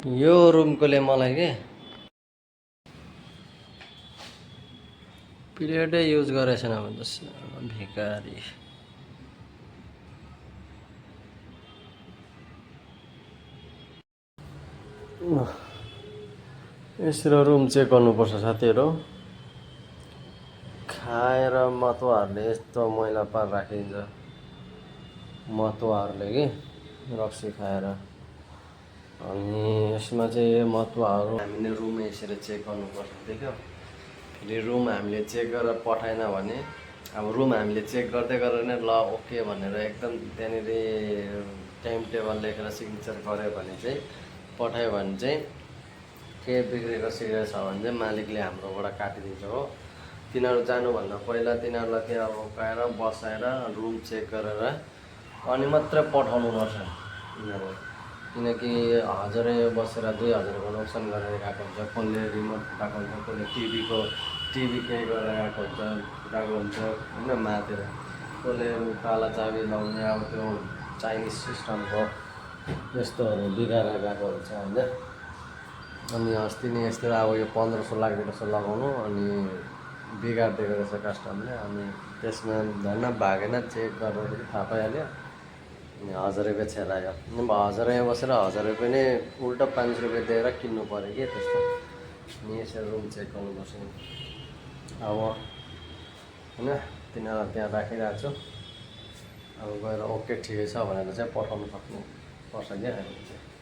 यो रुमकोले मलाई के पिरियडै युज गरेको छैन भन्दैछ भिखारी। यसरी रुम चेक गर्नुपर्छ साथीहरू। खाएर मतुवाहरूले यस्तो मैला पार राखिदिन्छ, मतुवाहरूले कि रक्सी खाएर। अनि यसमा चाहिँ मतुवाहरू हामीले रुम यसरी चेक गर्नुपर्छ, देख्यो। फेरि रुम हामीले चेक गरेर पठाएन भने, अब रुम हामीले चेक गर्दै गरेर नै ल ओके भनेर एकदम त्यहाँनिर टाइम टेबल लेखेर सिग्नेचर गऱ्यो भने चाहिँ पठायो भने चाहिँ के बिग्रेको सिग्रेको छ भने चाहिँ मालिकले हाम्रोबाट काटिदिन्छ हो। तिनीहरू जानुभन्दा पहिला तिनीहरूलाई त्यहाँ रोकाएर बसाएर रुम चेक गरेर अनि मात्रै पठाउनु पर्छ यिनीहरू। किनकि हजारै बसेर 2000को नोक्सान गरेर गएको हुन्छ। कसले रिमोट फुटाएको हुन्छ, कसले टिभी केही गरेर गएको हुन्छ, फुटाएको हुन्छ होइन मातेर। कसले ताला चाबी लाउने अब त्यो चाइनिज सिस्टमको यस्तोहरू बिगारेर गएको हुन्छ होइन। अनि अस्ति नै यस्तो अब यो 1500 लाग्दो रहेछ लगाउनु, अनि बिगारिदिएको रहेछ कस्टमरले। अनि त्यसमा धन्न भागेन, चेक गरेर थाहा पाइहाल्यो। अनि 1000 रुपियाँ छेलायो। 1000 यहाँ बसेर 1000 रुपियाँ नै उल्टा 500 रुपियाँ दिएर किन्नु पऱ्यो कि त्यस्तो। अनि यसरी रुम चेक गर्नुपर्छ अब होइन। तिनीहरूलाई त्यहाँ राखिरहेको छु, अब गएर ओके ठिकै छ भनेर चाहिँ पठाउनु सक्नुपर्छ क्या हामीले चाहिँ।